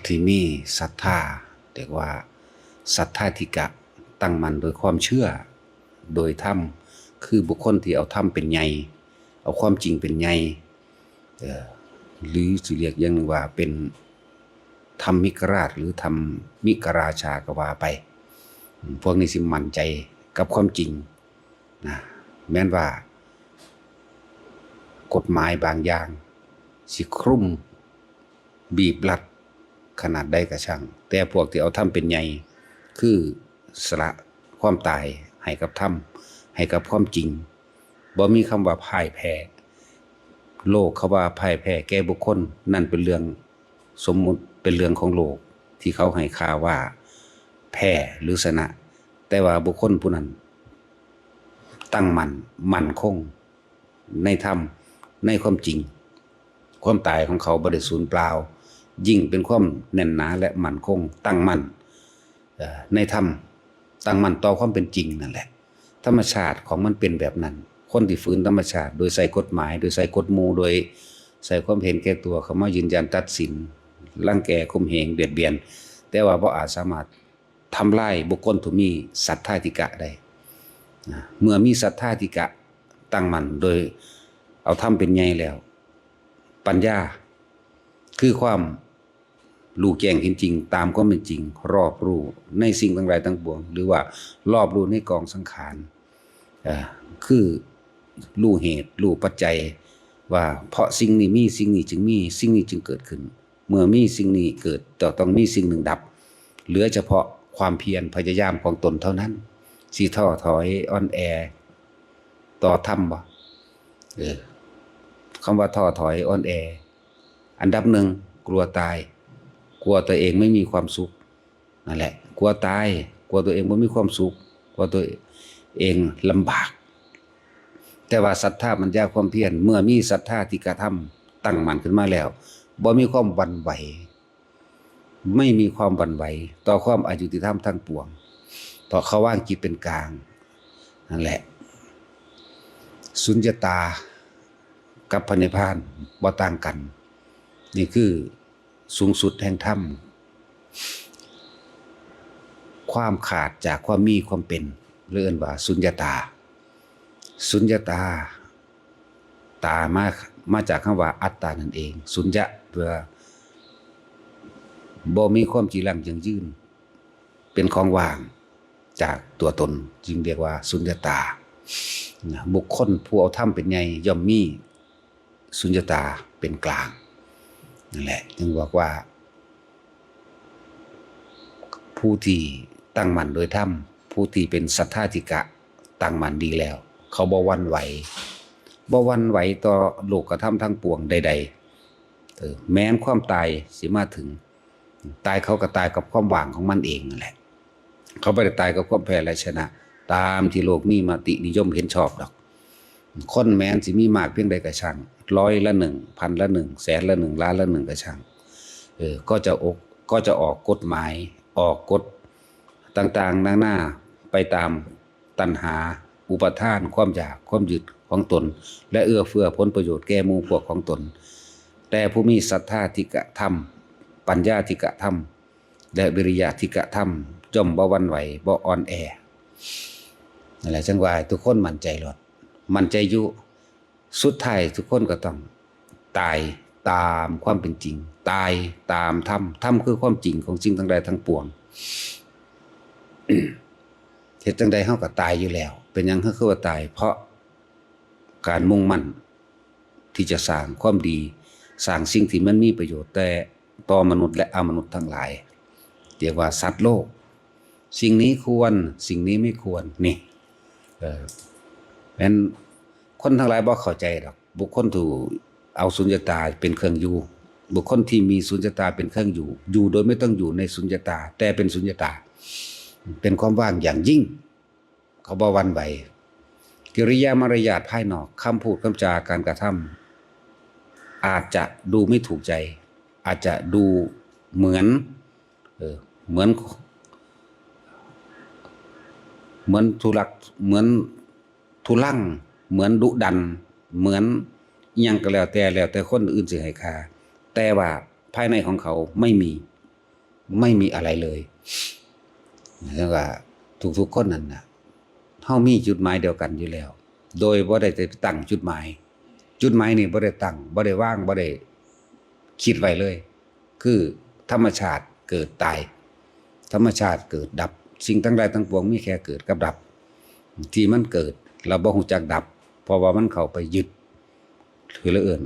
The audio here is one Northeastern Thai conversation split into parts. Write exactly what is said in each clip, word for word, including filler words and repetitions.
ที่มีศรัทธา เรียกว่าศรัทธาธิกะ ตั้งมั่นโดยความเชื่อ โดยธรรม คือบุคคลที่เอาธรรมเป็นใหญ่ เอาความจริงเป็นใหญ่ เอ่อ หรือสิเรียกอย่างหนึ่งว่าเป็นธรรมิกราช หรือธรรมิกราชาก็ว่าไป พวกนี้สิมั่นใจกับความจริงนะ แม้นว่ากฎหมายบางอย่างสิคลุม บีบรัดขนาดใดก็ช่าง แต่พวกที่เอาธรรมเป็นใหญ่ คือสละความตายให้กับธรรม ให้กับความจริง บ่มีคำว่าพ่ายแพ้ โลกเขาว่าพ่ายแพ้แก่บุคคล นั่นเป็นเรื่องสมมุติ เป็นเรื่องของโลก ที่เขาให้ค่าว่าแพ้หรือชนะ แต่ว่าบุคคลผู้นั้นตั้งมั่น มั่นคงในธรรม ในความจริง ความตายของเขาบ่ได้สูญเปล่า ยิ่งเป็นความแน่นหนาและมั่นคง ตั้งมั่น เอ่อ ในธรรม ตั้งมั่นต่อความเป็นจริงนั่นแหละ ธรรมชาติของมันเป็นแบบนั้น คนที่ฝืนธรรมชาติ โดยใช้กฎหมาย โดยใช้กฎหมู่ โดยใช้ความเห็นแก่ตัวเข้ามายืนยันตัดสิน รังแกข่มเหงเบียดเบียน แต่ว่าบ่อาจสามารถทำลายบุคคลที่มีศรัทธาธิกะได้นะ เมื่อมีศรัทธาธิกะตั้งมั่น โดยเอาธรรมเป็นใหญ่แล้ว ปัญญา คือความรู้แจ้งเห็นจริงตามความเป็นจริง รอบรู้ในสิ่งทั้งหลายทั้งปวง หรือว่ารอบรู้ในกองสังขาร เอ่อ คือรู้เหตุ รู้ปัจจัย ว่าเพราะสิ่งนี้มี สิ่งนี้จึงมี สิ่งนี้จึงเกิดขึ้น เมื่อมีสิ่งนี้เกิด จะต้องมีสิ่งหนึ่งดับ เหลือเฉพาะความเพียรพยายามของตนเท่านั้น สิท้อถอยอ่อนแอต่อธรรมบ่ เออ คำว่าท้อถอยอ่อนแอ อันดับหนึ่ง กลัวตาย กลัวตัวเองไม่มีความสุข นั่นแหละ กลัวตาย กลัวตัวเองบ่มีความสุข กลัวตัวเองลำบาก แต่ว่าศรัทธาปัญญาความเพียร เมื่อมีศรัทธาที่กระทำตั้งมั่นขึ้นมาแล้ว บ่มีความหวั่นไหว ไม่มีความหวั่นไหวต่อความอายุติธรรมทั้งปวง เพราะเขาวางจิตเป็นกลาง นั่นแหละ สุญญตากับพระนิพพานบ่ต่างกัน นี่คือสูงสุดแห่งธรรม ความขาดจากความมีความเป็น เรียกว่าสุญญตา สุญญตา ตามา มาจากคำว่าอัตตานั่นเอง สุญญะ เพื่อบ่มีความจีรังยั่งยืน เป็นของว่างจากตัวตน จึงเรียกว่าสุญญตานะ บุคคลผู้เอาธรรมเป็นใหญ่ย่อมมีสุญญตาเป็นกลาง นั่นแหละ จึงบอกว่า ผู้ที่ตั้งมั่นโดยธรรม ผู้ที่เป็นศรัทธาธิกะ ตั้งมั่นดีแล้ว เขาบ่หวั่นไหว บ่หวั่นไหวต่อโลกธรรมทั้งปวงใดๆ เออ แม้นความตายสิมาถึง ตายเขาก็ตายกับความว่างของมันเองนั่นแหละ เขาบ่ได้ตายกับความแพ้และชนะ ตามที่โลกมีมตินิยมเห็นชอบดอก คนแม้นสิมีมากเพียงใดก็ช่าง ร้อยละหนึ่ง พันละหนึ่ง แสนละหนึ่ง ล้านละหนึ่งก็ช่าง เออ ก็จะออก ก็จะออกกฎหมาย ออกกฎต่างๆ นานา ไปตามตัณหา อุปาทาน ความอยาก ความยึดของตน และเอื้อเฟื้อผลประโยชน์แก่หมู่พวกของตน แต่ผู้มีศรัทธาธิกะธรรม ปัญญาธิกะธรรม และวิริยะธิกะธรรม ย่อมบ่หวั่นไหว บ่อ่อนแอ นั่นแหละ จั่งว่าทุกคนมั่นใจโลด มั่นใจอยู่ สุดท้ายทุกคนก็ต้องตายตามความเป็นจริง ตายตามธรรม ธรรมคือความจริงของสิ่งทั้งหลายทั้งปวง เฮ็ดจั่งใดเฮาก็ตายอยู่แล้ว เป็นหยังเฮาคือว่าตาย เพราะการมุ่งมั่นที่จะสร้างความดี สร้างสิ่งที่มันมีประโยชน์แต่ต่อมนุษย์และอมนุษย์ทั้งหลาย เรียกว่าสัตว์โลก สิ่งนี้ควร สิ่งนี้ไม่ควร นี่ เออ แม้นคนทั้งหลายบ่เข้าใจดอก บุคคลที่เอาสุญญตาเป็นเครื่องอยู่ บุคคลที่มีสุญญตาเป็นเครื่องอยู่ อยู่โดยไม่ต้องอยู่ในสุญญตา แต่เป็นสุญญตา เป็นความว่างอย่างยิ่ง เขาบ่หวั่นไหว กิริยามารยาทภายนอก คำพูด คำจา การกระทำ อาจจะดูไม่ถูกใจ อาจจะดูเหมือน เออ เหมือน เหมือนทุลัก เหมือนทุลัง เหมือนดุดัน เหมือนอิหยังก็แล้วแต่ แล้วแต่คนอื่นสิให้ค่า แต่ว่าภายในของเขาไม่มี ไม่มีอะไรเลย แล้วก็ทุกๆคนนั่นน่ะ เฮามีจุดหมายเดียวกันอยู่แล้ว โดยบ่ได้ตั้งจุดหมาย จุดหมายนี่บ่ได้ตั้ง บ่ได้วาง บ่ได้คิดไว้เลย คือธรรมชาติเกิดตาย ธรรมชาติเกิดดับ สิ่งทั้งหลายทั้งปวงมีแค่เกิดกับดับ ที่มันเกิด เราบ่ฮู้จักดับ เพราะว่ามันเข้าไปยึด คือละเอิ้น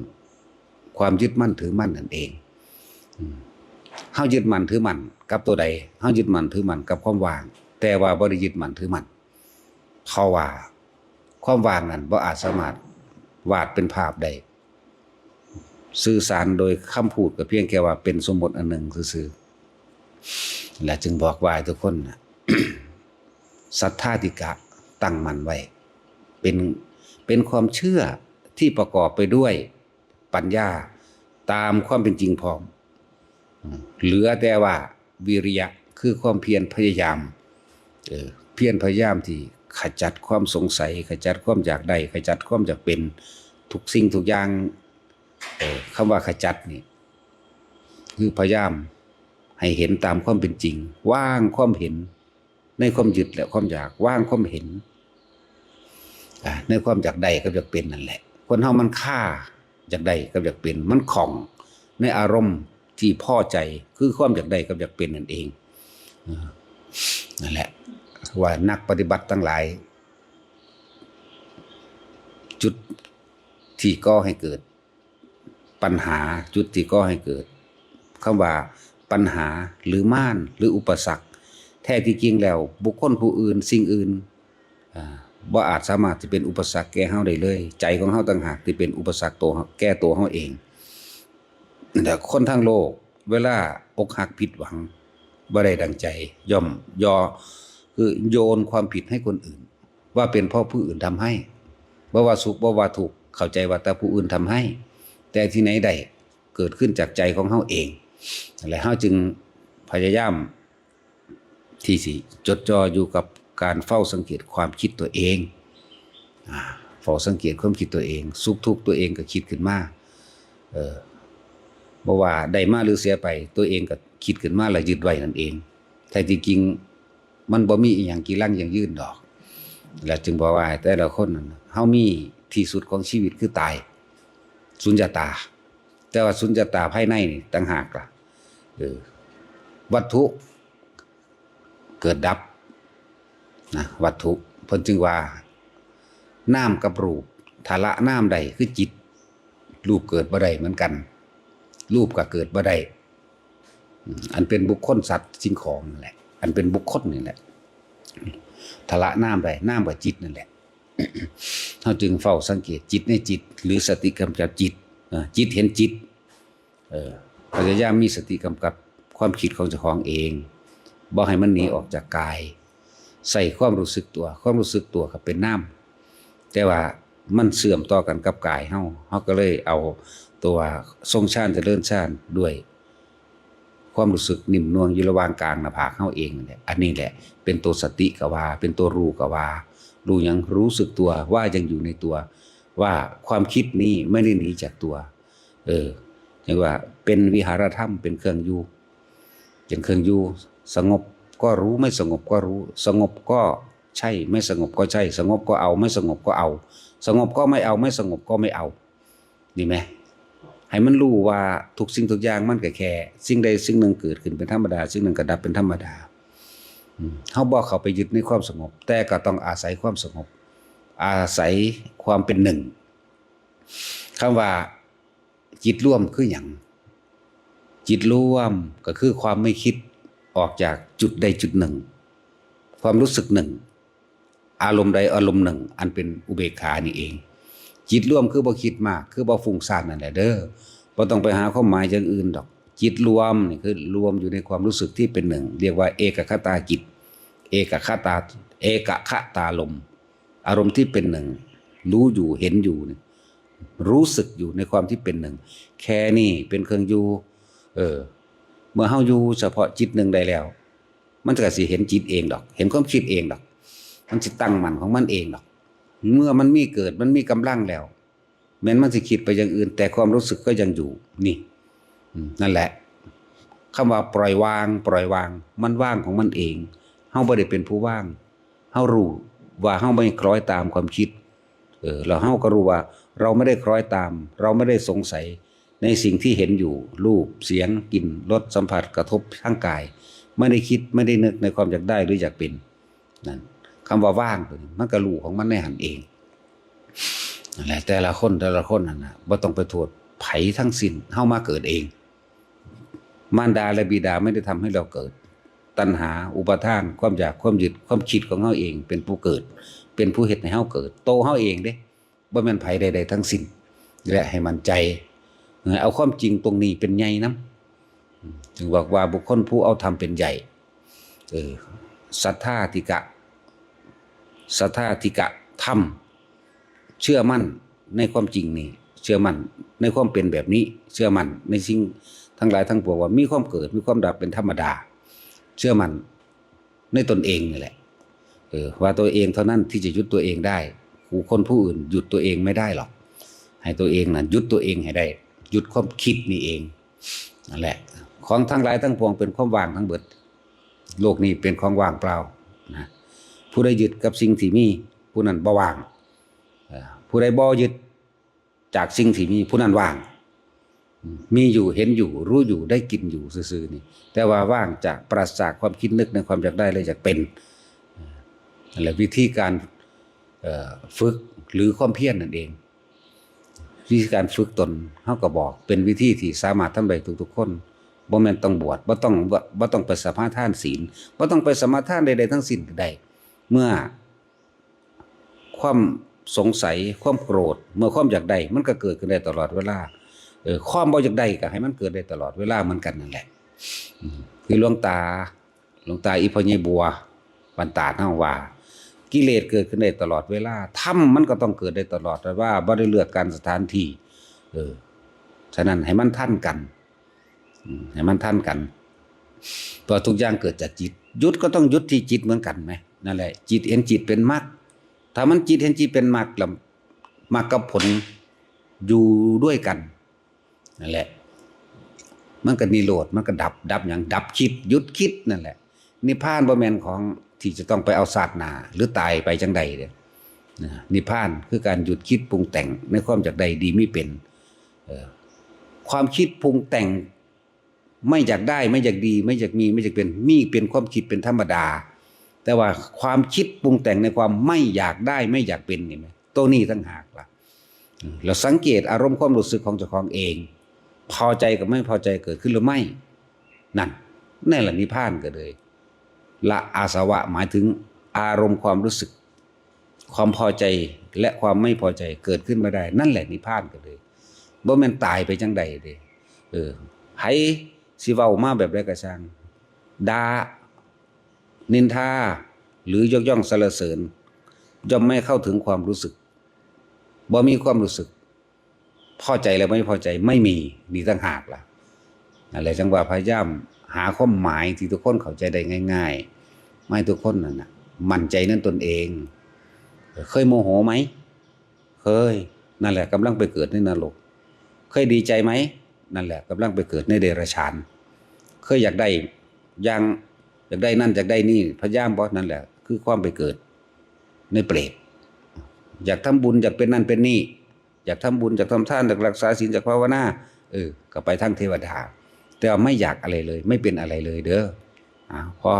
ความยึดมั่นถือมั่นนั่นเอง อืม เฮายึดมั่นถือมั่นกับตัวใด เฮายึดมั่นถือมั่นกับความว่าง แต่ว่าบ่ได้ยึดมั่นถือมั่น เพราะว่าความว่างนั้นบ่อาจสามารถวาดเป็นภาพได้ สื่อสารโดยคำพูดก็เพียงแค่ว่าเป็นสมมติอันหนึ่งซื่อๆ และจึงบอกว่าให้ทุกคนน่ะ ศรัทธาธิกะตั้งมั่นไว้ เป็น เป็นความเชื่อที่ประกอบไปด้วยปัญญาตามความเป็นจริงพร้อม อืม เหลือแต่ว่าวิริยะ คือความเพียรพยายาม เออ เพียรพยายามที่ขจัดความสงสัย ขจัดความอยากได้ ขจัดความอยากเป็น ทุกสิ่งทุกอย่าง เออ คำว่าขจัดนี่ คือพยายามให้เห็นตามความเป็นจริง วางความเห็นในความยึดและความอยาก วางความเห็น อ่า ในความอยากได้กับอยากเป็นนั่นแหละ คนเฮามันคาอยากได้กับอยากเป็น มันข้องในอารมณ์ที่พอใจ คือความอยากได้กับอยากเป็นนั่นเอง อ่า นั่นแหละ ว่านักปฏิบัติทั้งหลาย จุดที่ก่อให้เกิดปัญหา จุดที่ก่อให้เกิดคำว่าปัญหาหรือมารหรืออุปสรรค แท้ที่จริงแล้วบุคคลผู้อื่น สิ่งอื่น อ่า บ่อาจสามารถที่เป็นอุปสรรคแก่เฮาได้เลย ใจของเฮาต่างหากที่เป็นอุปสรรคตัวเฮา แก่ตัวเฮาเอง แต่คนทั้งโลกเวลาอกหักผิดหวัง บ่ได้ดังใจ ย่อมยอ คือโยนความผิดให้คนอื่น ว่าเป็นเพราะผู้อื่นทำให้ บ่ว่าสุขบ่ว่าทุกข์ เข้าใจว่าแต่ผู้อื่นทำให้ แต่ที่ไหนได้ เกิดขึ้นจากใจของเฮาเอง และเฮาจึงพยายามที่สิจดจ่ออยู่กับการเฝ้าสังเกตความคิดตัวเอง อ่า เฝ้าสังเกตความคิดตัวเอง สุขทุกข์ตัวเองก็คิดขึ้นมา เออ บ่ว่าได้มาหรือเสียไป ตัวเองก็คิดขึ้นมาแล้วยึดไว้นั่นเอง แท้ที่จริงมันบ่มีอิหยังกีรังยั่งยืนดอก และจึงบอกว่าแต่ละคนนั่นน่ะ เฮามีที่สุดของชีวิตคือตาย สุญญตา แต่ว่าสุญญตาภายในนี่ต่างหากล่ะ เออ วัตถุเกิดดับนะ วัตถุ เพิ่นจึงว่า นามกับรูป ถ้าละนามได้คือจิต รูปเกิดบ่ได้เหมือนกัน รูปก็เกิดบ่ได้ อืม อันเป็นบุคคลสัตว์สิ่งของนั่นแหละ อันเป็นบุคคลนี่แหละ ถ้าละนามได้ นามกับจิตนั่นแหละ เฮาจึงเฝ้าสังเกตจิตในจิต หรือสติกำกับจิต เอ่อ จิตเห็นจิต เออ พยายามมีสติกำกับความคิดของเจ้าของเอง บ่ให้มันหนีออกจากกาย ใส่ความรู้สึกตัว ความรู้สึกตัวก็เป็นนาม แต่ว่ามันเชื่อมต่อกันกับกายเฮา เฮาก็เลยเอาตัวทรงฌานเจริญฌานด้วยความรู้สึกนิ่มนวลอยู่ระหว่างกลางหน้าผากเฮาเองนั่นแหละ อันนี้แหละ เป็นตัวสติก็ว่า เป็นตัวรู้ก็ว่า รู้หยัง รู้สึกตัวว่ายังอยู่ในตัว ว่าความคิดนี้ไม่ได้หนีจากตัว เออ เรียกว่าเป็นวิหารธรรม เป็นเครื่องอยู่ เป็นเครื่องอยู่ สงบก็รู้ ไม่สงบก็รู้ สงบก็ใช่ ไม่สงบก็ใช่ สงบก็เอา ไม่สงบก็เอา สงบก็ไม่เอา ไม่สงบก็ไม่เอา ดีไหม ให้มันรู้ว่าทุกสิ่งทุกอย่างมันก็แค่สิ่งใดสิ่งหนึ่งเกิดขึ้นเป็นธรรมดา สิ่งหนึ่งก็ดับเป็นธรรมดา อืม เฮาบ่เข้าไปยึดในความสงบ แต่ก็ต้องอาศัยความสงบ อาศัยความเป็นหนึ่ง คำว่าจิตรวมคือหยัง จิตรวมก็คือความไม่คิดออกจากจุดใดจุดหนึ่ง ความรู้สึกหนึ่ง อารมณ์ใดอารมณ์หนึ่ง อันเป็นอุเบกขานี่เอง จิตรวมคือบ่คิดมาก คือบ่ฟุ้งซ่านนั่นแหละเด้อ บ่ต้องไปหาความหมายอย่างอื่นดอก จิตรวมนี่คือรวมอยู่ในความรู้สึกที่เป็นหนึ่ง เรียกว่าเอกคตาจิต เอกคตา เอกคตารมณ์ อารมณ์ที่เป็นหนึ่ง รู้อยู่ เห็นอยู่นี่ รู้สึกอยู่ในความที่เป็นหนึ่ง แค่นี้เป็นเครื่องอยู่ เออ เมื่อเฮาอยู่เฉพาะจิตหนึ่งได้แล้ว มันก็สิเห็นจิตเองดอก เห็นความคิดเองดอก มันสิตั้งมั่นของมันเองดอก เมื่อมันมีเกิด มันมีกำลังแล้ว แม้นมันสิคิดไปอย่างอื่น แต่ความรู้สึกก็ยังอยู่ นี่ อืม นั่นแหละ คำว่าปล่อยวาง ปล่อยวาง มันว่างของมันเอง เฮาบ่ได้เป็นผู้ว่าง เฮารู้ว่าเฮาไม่คล้อยตามความคิด เออ แล้วเฮาก็รู้ว่าเราไม่ได้คล้อยตาม เราไม่ได้สงสัยในสิ่งที่เห็นอยู่ รูป เสียง กลิ่น รส สัมผัส กระทบทางกาย ไม่ได้คิด ไม่ได้นึกในความอยากได้หรืออยากเป็น นั่น คำว่าว่างตัวนี้ มันก็รู้ของมันในหั้นเอง นั่นแหละ แต่ละคน แต่ละคนนั่นน่ะ บ่ต้องไปโทษไผทั้งสิ้น เฮามาเกิดเอง มารดาและบิดาไม่ได้ทำให้เราเกิด ตัณหา อุปาทาน ความอยาก ความยึด ความคิดของเฮาเอง เป็นผู้เกิด เป็นผู้เฮ็ดให้เฮาเกิด โตเฮาเองเด้ บ่แม่นไผใดๆทั้งสิ้น และให้มั่นใจ เอาความจริงตรงนี้เป็นใหญ่นำ จึงบอกว่าบุคคลผู้เอาธรรมเป็นใหญ่ เออ สัทธาทิกะ สัทธาทิกะธรรม เชื่อมั่นในความจริงนี่ เชื่อมั่นในความเป็นแบบนี้ เชื่อมั่นในสิ่งทั้งหลายทั้งปวงว่ามีความเกิด มีความดับเป็นธรรมดา เชื่อมั่นในตนเองนี่แหละ เออ ว่าตัวเองเท่านั้นที่จะหยุดตัวเองได้ บุคคลผู้อื่นหยุดตัวเองไม่ได้หรอก ให้ตัวเองนั้นหยุดตัวเองให้ได้ หยุดความคิดนี่เอง นั่นแหละ ของทั้งหลายทั้งปวงเป็นความว่างทั้งเบิด โลกนี้เป็นของว่างเปล่านะ ผู้ใดยึดกับสิ่งที่มี ผู้นั้นบ่ว่าง เอ่อ ผู้ใดบ่ยึดจากสิ่งที่มี ผู้นั้นว่าง มีอยู่ เห็นอยู่ รู้อยู่ ได้กินอยู่ซื่อๆนี่ แต่ว่าว่างจาก ปราศจากความคิดนึกในความอยากได้และอยากเป็น นั่นแหละวิธีการ เอ่อ ฝึกหรือความเพียรนั่นเอง วิธีการฝึกตน เฮาก็บอกเป็นวิธีที่สามารถทำได้ทุกๆคน บ่แม่นต้องบวช บ่ต้อง บ่ บ่ต้องไปสมาทานศีล บ่ต้องไปสมาทานใดๆทั้งสิ้นก็ได้ เมื่อความสงสัย ความโกรธ เมื่อความอยากได้ มันก็เกิดขึ้นได้ตลอดเวลา เออ ความบ่อยากได้ก็ให้มันเกิดได้ตลอดเวลาเหมือนกันนั่นแหละ อืม คือหลวงตา หลวงตาอีพ่อใหญ่บัว บ้านตาดเฮาว่า กิเลสเกิดขึ้นได้ตลอดเวลา ธรรมมันก็ต้องเกิดได้ตลอดเวลา บ่ได้เลือกกาลสถานที่ เออ ฉะนั้นให้มันทันกัน อืม ให้มันทันกัน เพราะทุกอย่างเกิดจากจิต หยุดก็ต้องหยุดที่จิตเหมือนกันไหม นั่นแหละ จิตเห็นจิตเป็นมรรค ถ้ามันจิตเห็นจิตเป็นมรรค แล้วมรรคกับผลอยู่ด้วยกัน นั่นแหละ มันก็นิโรธ มันก็ดับ ดับหยัง ดับคิด หยุดคิดนั่นแหละ นิพพานบ่แม่นของที่จะต้องไปเอาชาติหน้า หรือตายไปจังใดเด้อ นะ นิพพานคือการหยุดคิดปรุงแต่งในความอยากได้ดีมีเป็น เอ่อ ความคิดปรุงแต่ง ไม่อยากได้ ไม่อยากดี ไม่อยากมี ไม่อยากเป็น มีเป็นความคิดเป็นธรรมดา แต่ว่าความคิดปรุงแต่งในความไม่อยากได้ ไม่อยากเป็น เห็นไหม ตัวนี้ต่างหากล่ะ อืม เราสังเกตอารมณ์ความรู้สึกของเจ้าของเอง พอใจกับไม่พอใจเกิดขึ้นหรือไม่ นั่น นั่นแหละนิพพานก็เลย ละอาสวะ หมายถึงอารมณ์ความรู้สึก ความพอใจและความไม่พอใจเกิดขึ้นมาได้ นั่นแหละนิพพานก็เลย บ่แม่นตายไปจังใดเด้ เออ ไผสิเว้ามาแบบใดก็ช่าง ด่า นินทา หรือยกย่องสรรเสริญ ย่อมไม่เข้าถึงความรู้สึก บ่มีความรู้สึก พอใจและไม่พอใจไม่มี นี่ต่างหากล่ะ นั่นแหละจังว่าพยายามหาความหมายที่ทุกคนเข้าใจได้ง่ายๆ มาให้ทุกคนนั่นน่ะ มั่นใจในตนเอง เคยโมโหไหม เคย นั่นแหละกำลังไปเกิดในนรก เคยดีใจไหม นั่นแหละกำลังไปเกิดในเดรัจฉาน เคยอยากได้อย่าง อยากได้นั่นอยากได้นี่ พยายามบ่ นั่นแหละคือความไปเกิดในเปรต อยากทำบุญ อยากเป็นนั่นเป็นนี่ อยากทำบุญ อยากทำทาน อยากรักษาศีล อยากภาวนา เออ ก็ไปทางเทวดา แต่ว่าไม่อยากอะไรเลย ไม่เป็นอะไรเลยเด้อ อ่า พอ